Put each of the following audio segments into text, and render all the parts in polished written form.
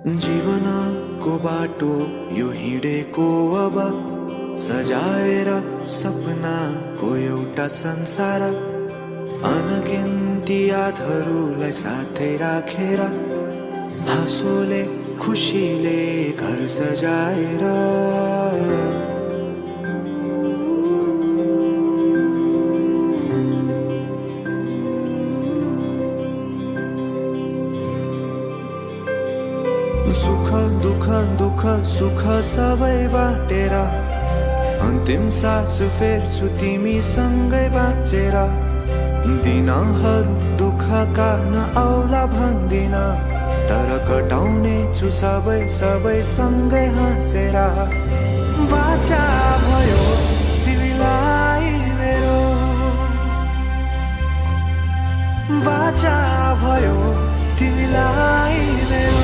जीवनको बाटो यो हिँडेको अब सजाएर सपनाको एउटा संसार, अनगिन्ती यादहरूलाई साथै राखेर हाँसोले खुसीले घर सजाएर सुख दुःख दुःख सुख सबै बाटेर अन्तिम सास फेर्छु तिमीसँगै बाँचेर। दिनहरू दुःखका नआउला भन्दिन, तर कटाउने छु सबै सबै सँगै हाँसेर। बाचा भयो तिमीलाई मेरो, बाचा भयो तिमीलाई मेरो।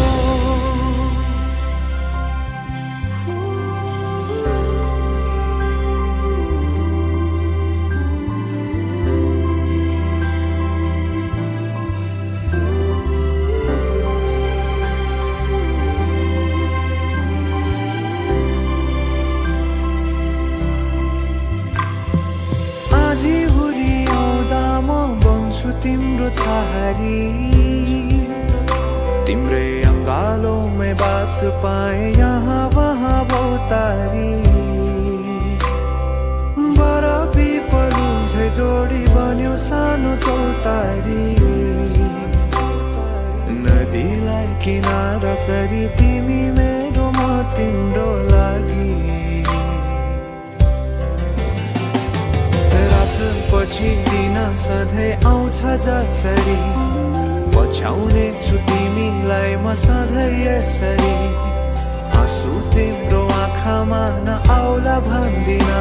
तिम्रो छहारी तिम्रै अङ्गालोमै बास पाए यहाँ वहाँ बहुतारी। बरफी पलुझै जोडी बन्यो सानो चौतारी, नदीलाई किनारा सरी तिमी मेरो म तिम्रो लागि। पछि दिन सधैँ आउँछ जसरी, पछ्याउने छु तिमीलाई म सधैँ यसरी। आँसु तिम्रो आँखामा नआउला भन्दिन,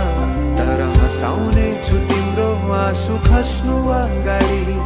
तर हँसाउने छु तिम्रो आँसु खस्नु अगाडि।